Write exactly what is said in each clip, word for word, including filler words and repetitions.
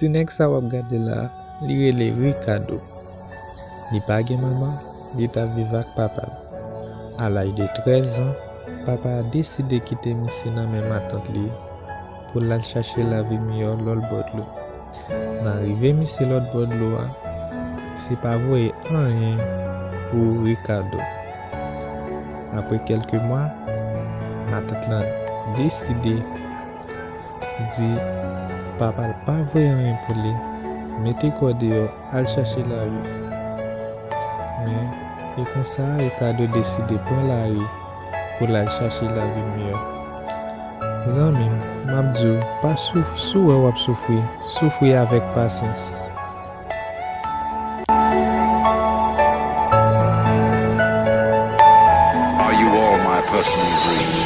Ti nèg sa w ap gade la, li rele Ricardo. Li pa gen manman, li t ap viv ak papa l. A laj de trèz an, papa a deside kite misye nan men matant li pou l al chache lavi miyò lòt bò dlo. Nan rive misye lòt bò dlo a, misye pa voye anyen pou Ricardo. Apre kèlke mwa, matant lan deside di papa l pa voye anyen pou li, mete kò deyò, al chache lavi. Men, e konsa, Ricardo deside pran lari pou l al chache lavi miyò. Zanmi m, m ap di w, pa souf, si w wè w ap soufri, soufri avèk pasyans. Are you all my personal dreams?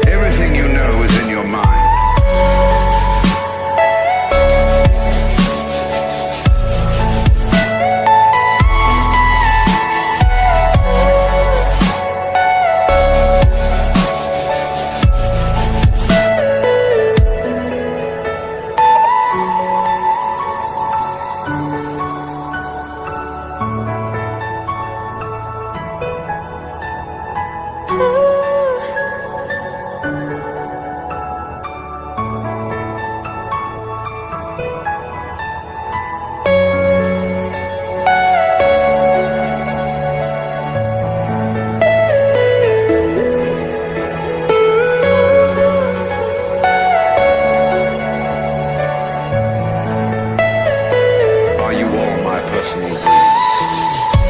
Everything you know is in your mind. Are you all my personal dreams?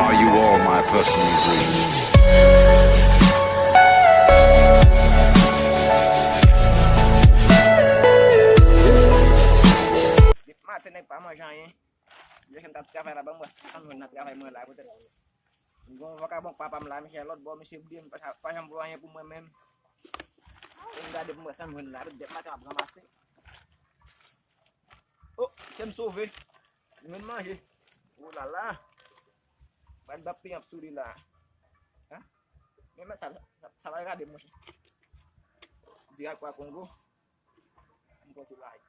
Are you all my personal dreams? Depi maten nèg pa manje anyen. Jè ke m t ap travay la, ban m wè sa m jwenn nan travay mwen la, poutèt m gen yon vakabon k papa m la, misye lòt bò, misye bliye m, pa, pa janm voye anyen pou mwen menm. Pou m gade pou m wè sa m jwenn la, tout dèt maten m ap ranmase. O, se m sove. M jwenn manje. O la la. Ban m ap peye sou li la. Hein? Men, men sa, sa, sa va gade, monchè. Dirèk pa Kongo. M konti lay.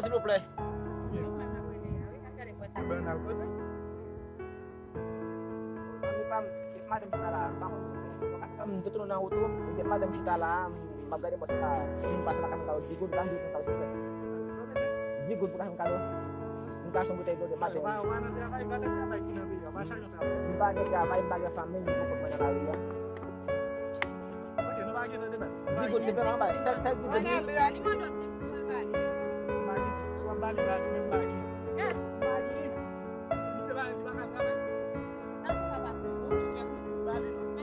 Silvouplè. Mwen menm ap rele a, wi, n ap gade bò sa. Bernard kote? Zanmi pa m, depi maten m chita la, m pa konn si m te tounen nan wout ou. Depi maten m chita la, m ap gade bò sa, si m pase lakay m ka di goud, ban m di goud, silvouplè. Di goud pou ka fè m kado. M ka achte yon boutèy dlo depi maten. M pa gen travay, m pa gen fanmi, m poko mwen nan lari a. Di goud, se fè anba, sèl, sèl di goud.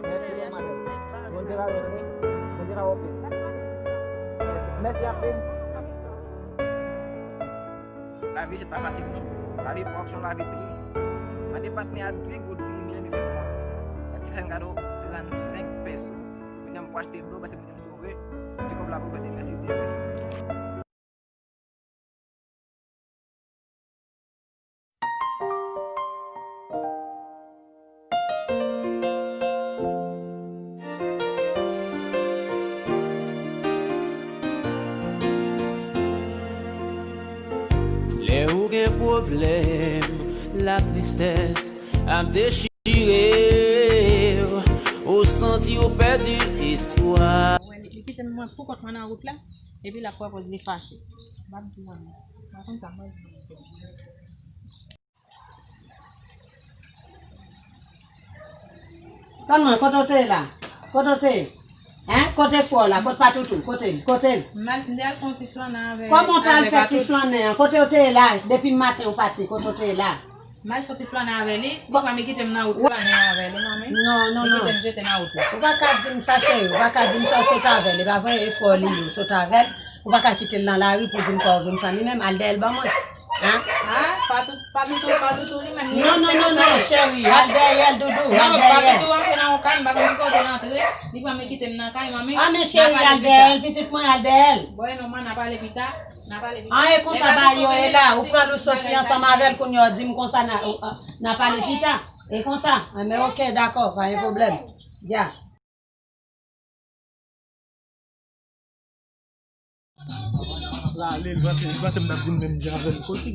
Mèsi, madanm. Bondye ba nou, Bondye ba w plis. Mèsi, mèsi anpil. Lavi se pa fasil non. Lavi pòv se yon lavi tris. Mande patnè a di goud li, li menm li fè pou mwen. Patnè fè m kado trannsenk peso. Kounye a m pou achte dlo, paske m sove. Ti kòb la pou kote, mèsi Dye. Lè ou gen pwoblèm, latristès ap dechire w, ou santi w pèdi espwa. Wè, li, li kite mwen pou kont mwen nan wout la, epi l ap pwopoze li fache. M ap di zanmi, m pa konn sa mwen di zanmi. Tann mwen, kote w te ye la? Kote w te ye? Hein? Kote frè w la? Kote Patoutou? Kote l? Kote l? M al, m te al fè yon ti flannen avè, kòman w t al avè fè ti Patoutou. Flannen an? Kote w te ye la? Depi maten ou pati, kote w te ye la? M al fè yon ti flannen avè li, li pa vle kite m nan wout flannen avè li, manmi. Non, non, non. Li kite m jete nan wout la. Ou pa ka di m sa, cheri, ou pa ka di m sa, w sot avè l, e pa vre, e frè w li ye, w sot avè l, ou pa ka kite l nan lari pou di m kwa w vin san li menm, al dèyè l ban mwen. Hein? Ah, Patoutou, Patoutou, Patoutou li menm li. Non, non, non, non, cheri, al dèyè l, doudou, al dèyè l. Non, Patoutou antre nan yon kay, m pa konn ki kote l antre, li pran m kite m nan kay, manmi. Ah, men cheri, al dèyè l, pitit mwen, al dèyè l. Bon, e non, man, n a pale pita, n a pale pita. Ah, e konsa bagay yo ye la, ou pran l, ou soti ansanm avè l, kounye a w di m konsa, n a, n a pale pita. E konsa, ah, men ok, dakò, pa gen pwoblèm. Ya. L ale, li panse, li panse m t ap vin menm jan avè l. Kote?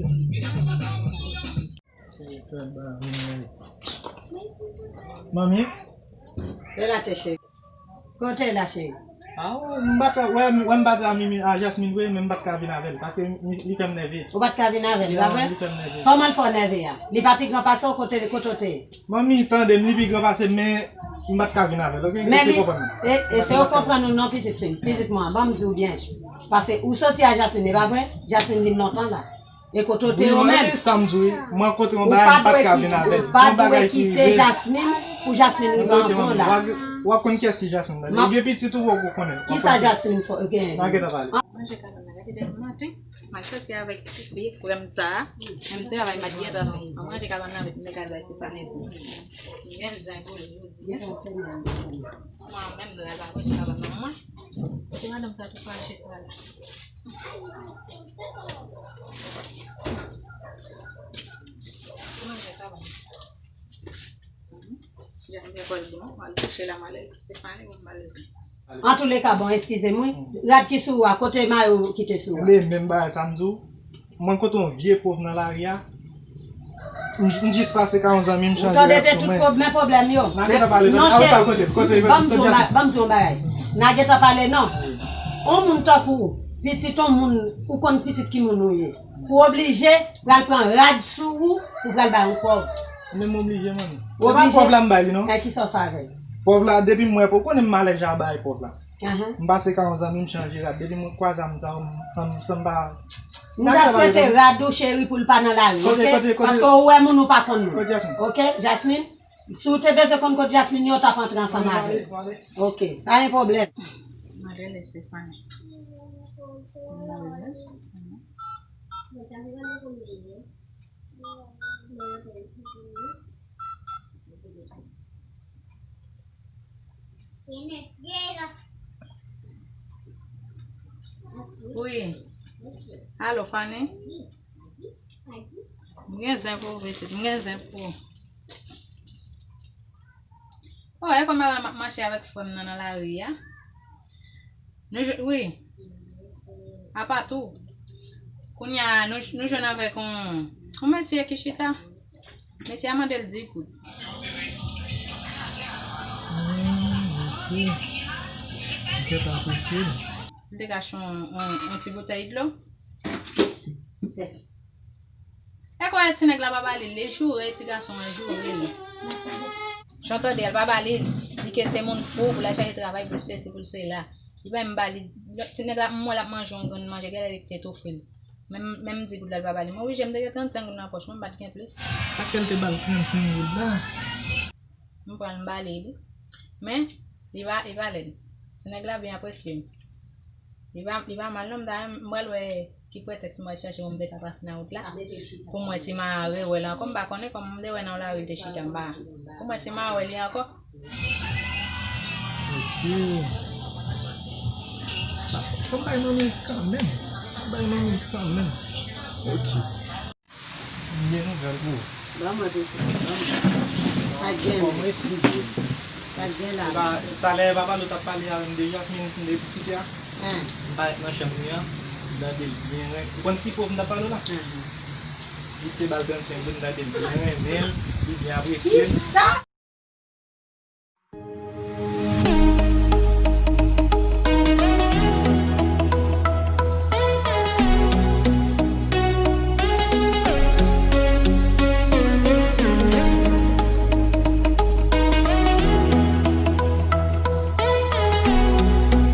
Manmi? Rela te cheri. Kote la, cheri? Ah, m pa t wè, wè m pa t a Mimi, a Jasmine vre, men m pa t ka vin avè l, paske li, li fè m nève. Ou pa t ka vin avè l, li pa vre? Non, li fè m nève. Kòman l fè w nève a? Li pa pi gran pase w, kote, kote w te ye? Manmi, tande m, li pi gran pase m, men m pa t ka vin avè l, oke? Eseye konprann mwen. E, eseye konprann ou non, pitit fi m, pitit mwen, ban m di w byen. Paske ou soti a Jasmine, e pa vre? Jasmine vin lontan la. E kote w te ye menm? Wi, manmi, men sa m di w, mwen kontre yon bagay, m pa t ka vin avè l. Ou pa dwe kite Jasmine pou Jasmine rive an pwen la. W ap konn kiyès ki Jasmine la. Li gen pitit ou poko konnen. Kisa Jasmine fè, gen? N a gentan pale. Manje kabann nan, gade depi maten. M al soti avèk vye frè m sa a. Menm travay m pa t gentan fè. An manje kabann nan avèk nèg al bay Stéphanie di. M gen zen pou li jodi a. Mwen menm, m al pa manje kabann nan mwen. Kote madanm sa tou fache sa la? Manje kabann. Jan m gen kòl bon, m al kouche la, m al Stéphanie, m al zen. Antouleka, bon, eskize m, wi. Rad ki sou ou a, kote mayo ki te sou ou a? Ebyen, menm bagay sa m di w. Mwen kontre yon vye pòv nan lari a. M, m jis pase ka yon zanmi m chanje rad sou mwen. Ou tande de tout pwob-, men pwoblèm yo. N a gentan pale, non, cheri, sa kote, kote, ban m di w yon ba-, ban m di w yon bagay. N a gentan pale, non. Yon moun tankou ou, pitit yon moun, ou konn pitit ki moun ou ye. Ou oblije pral pran rad sou ou, ou pral bay yon pòv. Men m oblije, manmi. Ou oblije? Se pa pòv la m bay li, non. E kisa w fè avè l? Pòv la, depi m wè, ou konnen m alèje a bay pòv la. Ahan. M pase ka yon zanmi m chanje rad. Depi mwen kwaze a m sa, m, san, san m pa. M ta swete rad ou, cheri, pou l pa nan lari, oke? Kote, kote, kote? Paske ou wè moun ou pa konn moun. Kote Jasmine? Oke, Jasmine? Si w te bezwen konn kote Jasmine ye, w t ap antre ansanm avè l. Oke, pa gen pwoblèm. Madele Stéphanie. Wi. Alo, Fanny? M gen zen pou ou, pitit. M gen zen pou ou. Oh, e kòman m ap mache avèk frè m nan nan lari a? Nou jwe, wi. Apa tou. Kounye a, nou, nou jwenn avèk yon, yon mesye ki chita. Mesye a mande l dis goud. Hmm, mesye. M te ka apresye l. M te ka achte yon, yon, yon ti boutèy dlo. E kwè ti nèg la pa ba li, li joure ti gason an, joure l. Jan w tande, l pa ba li, li ke se moun fou, pou l al chache travay, pou l sesi, pou l sela. Li pa menm ba li, ti nèg la, m wè l ap manje yon grenn manje, genlè li te tofe l. Menm, menm dis goud la, l pa ba li. Mwen, wi, jan m te gen trannsenk goud nan pòch mwen, m pa t gen plis. Sa k fè l te ba l trannsenk goud la? M pran l, m ba li li. Men, li pa, li pa lèd. Ti nèg la byen apresye m. Li pa, li pa mal non, m ta renmen, m pral wè ki pretèks m pral chache pou m te ka pase nan wout la. Pou m wè si m a rewè l ankò, m pa konnen, kòm m te wè nan lari l te chita, m pa, pou m wè si m a wè li ankò. Ok. Fò m bay manmi kanmenm. Fò m bay manmi kanmenm. Ok. M gen nouvèl pou ou. Ban mwen pitit, ban mwen. Sa k gen? Kòm resi. Sa k gen la? Ba, talè papa nou t ap pale avè m de Jasmine, m te kite a. M parèt nan chanm li an, m tande l byen ren. Ou konn ti pòv m t ap pale w la? Li te ba l trannsenk goud, m tande l byen renmen l, li byen apresye l. Kisa?